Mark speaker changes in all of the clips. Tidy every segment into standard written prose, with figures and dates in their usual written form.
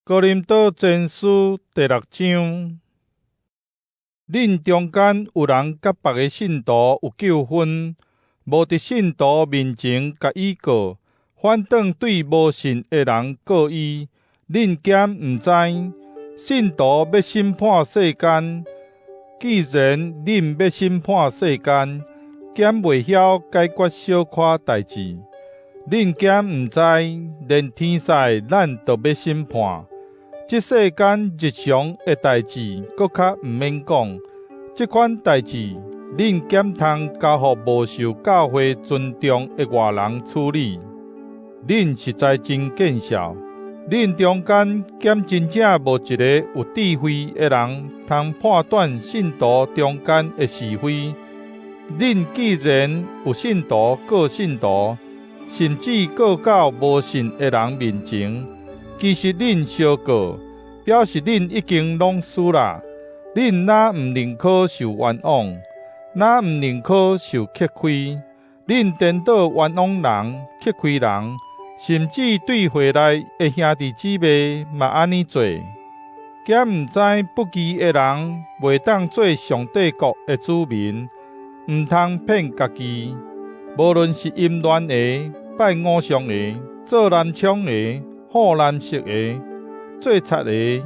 Speaker 1: 哥林多前書第六章，恁中間有人佮別个信徒有糾紛，無佇信徒面前共伊告，反轉對無信的人告伊，恁敢毋知？信徒欲審判世間，既然恁欲審判世間，敢袂曉解決小可代誌？恁敢毋知？連天使咱都欲審判？這世間日常的代誌，閣較毋免講。這款代誌，恁敢通交予無受教會尊重的外人處理？恁實在真見笑！恁中間敢真正無一个有智慧的人，通判斷信徒中間的是非？恁既然有信徒告信徒，甚至告到無信的人面前，其實恁相告，表示恁已經攏輸啦。恁若毋寧可受冤枉？若毋寧可受吃虧？恁顛倒冤枉人、吃虧人，甚至對會內的兄弟姊妹嘛按呢做。敢毋知不義的人袂當做上帝國的子民？毋通騙家己。無論是淫亂的、拜偶像的、做男娼的、好男色的、做賊的、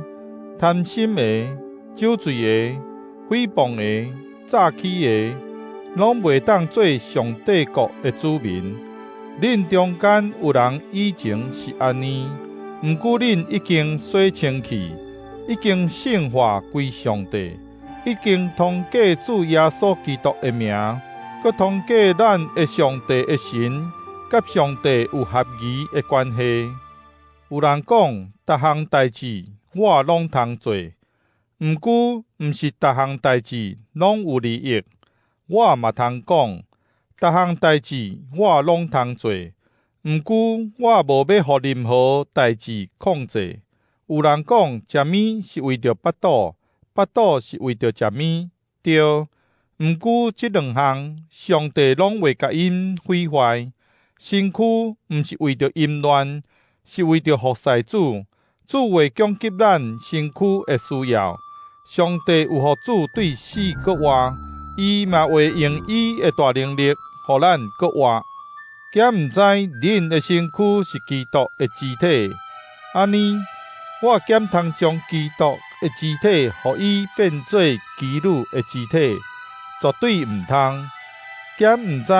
Speaker 1: 貪心的、酒醉的、誹謗的、詐欺的，攏袂當做上帝國的子民。恁中間有人以前是按呢，毋過恁已經洗清氣，已經聖化歸上帝，已經通過主耶穌基督的名，閣通過咱的上帝的神，佮上帝有合宜的關係。有人講，逐項代誌我攏通做，毋過毋是逐項代誌攏有利益。我嘛通講，逐項代誌我攏通做，毋過我無欲予任何代誌控制。有人講，食物是為著腹肚，腹肚是為著食物，對。毋過這兩項，上帝攏會共𪜶毀壞。身軀毋是為著淫亂，是為著服侍主，主會供給咱身軀的需要。上帝有予主對死閣活，伊嘛會用伊的大能力，予咱閣活。敢毋知恁的身軀是基督的肢體？按呢，我敢通將基督的肢體，予伊變做妓女的肢體？絕對毋通！敢毋知，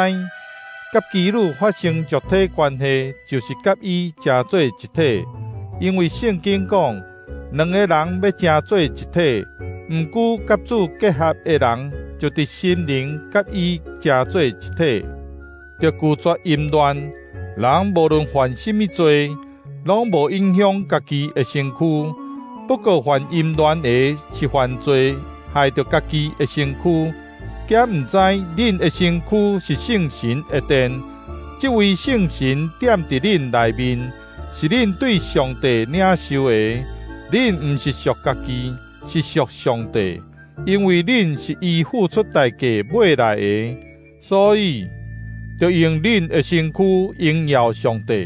Speaker 1: 佮妓女發生肉體關係，就是佮伊成做一體？因為聖經講，兩个人欲成做一體。毋過佮主結合的人，就佇心靈佮伊成做一體。著拒絕淫亂，人無論犯啥物罪，攏無影響家己的身軀。不過犯淫亂的是犯罪，害著家己的身軀。敢毋知恁的身軀是聖神的殿？這位聖神踮佇恁內面，是恁對上帝領受的。恁毋是屬家己，是屬上帝，因為恁是伊付出代價買來的，所以著用恁的身軀榮耀上帝。